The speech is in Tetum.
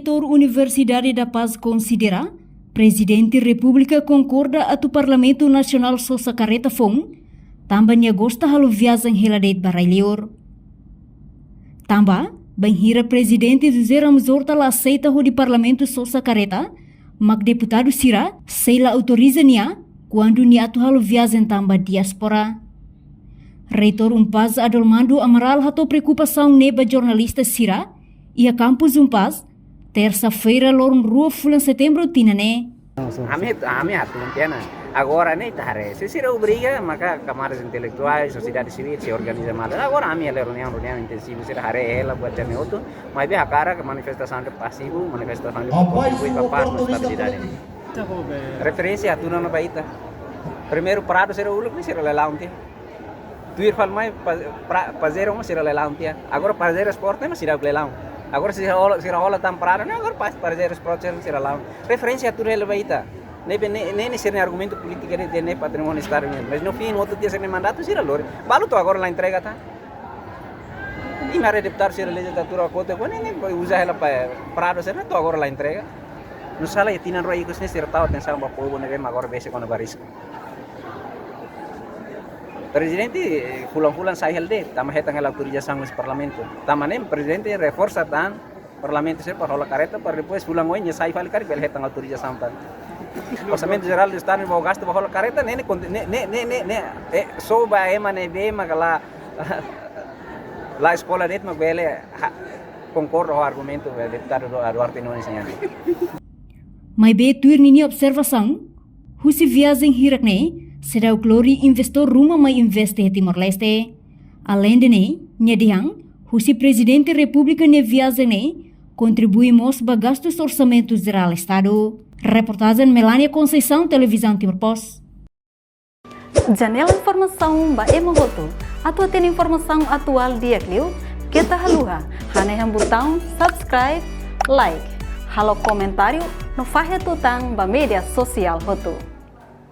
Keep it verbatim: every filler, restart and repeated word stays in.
Reitór Universidade da Paz konsidera Prezidente Repúblika konkorda atu Parlamentu Nasionál sosa karreta foun, tanba nia gosta halo viajen hela de'it ba rai-liur. Tanba, bainhira Prezidente José Ramos Horta la aseita hodi Parlamentu sosa karreta, mak deputadu sira sei la autoriza nia kuandu nia atu halo viajen tan ba diáspora. Reitór UNPAZ Adolmando Amaral hato'o preokupasaun ne'e ba jornalista sira iha kampus UNPAZ, tersa-feira, loron rua fulan Setembru tinan ne'e. Ami, ami hatún tiha ona. Agora ne'e ita haree. Se sira obriga, maka kamadas intelektuais, sosiedade sivíl, sei organiza malu. Agora ami halo reuniaun, reuniaun intensivu, sira haree hela buat ida-ne'e hotu. Maibé hakarak manifestasaun ne'e pasivu, manifestasaun ne'e kontribui ba pás no estabilidade. Referénsia hatún ona ba ita. Primeiru Prado sira uluk ne'e sira lelaun tiha. Tuir fali mai pa-, pra-, Pajero mós sira lelaun tiha. Agora Pajero Sport mós sira lelaun. Agora sira hola, sira hola tan Prado ne'e, agora pa-, Pajero Sport sira, sira lelaun. Referénsia hatún hela ba ita. Ne'ebé ne'e, ne'e, ne'e sira-nia argumentu polítiku ne'e, ne'e patrimóniu Estadu nian. Mas no fim, hotu tiha sira-nia mandatu sira lori. Balu to'o agora la entrega tan. Imi haree deputadu sira lejislatura kotuk, ne'e, ne'e uza hela pa-, Prado sira to'o agora la entrega. Nusá la iha tinan rua ikus ne'e sira tau atensaun ba povu ne'ebé mak agora besik kona-ba risku. Prezidente, eh, fulan-fulan sai hela de'it, tanba hetan hela autorizasaun husi Parlamentu. Tanba ne'e Prezidente reforsa tan Parlamentu sira para hola karreta, para depois fulan oin nia sai fali karik bele hetan autorizasaun tan. Orsamentu Jerál do Estadu ba gastu ba hola karreta, ne'e, ne'e, konti-, ne'e, ne'e, ne'e, ne'e, ne'e, eh, só ba ema ne'ebé mak la, la eskola de'it mak bele ha-, konkorda ho argumentu, eh, deputadu Du-, Duarte Nunes nian. Maibé tuir ninia observasaun, husi viajen hirak ne'e, seidauk lori investór ruma mai investe iha Timor-Leste. Aleinde ne'e, nia dehan, husi Prezidente Repúblika nia viajen ne'e, kontribui mós ba gastus Orsamentu Jerál Estadu. Reportajen Melania Conceição, Televizaun Timor Post. Janela informasaun ba ema hotu. Atu hatene informasaun atuál di'ak liu, keta haluha hanehan butaun subscribe, like, halo komentáriu, no fahe tutan ba média sosiál hotu.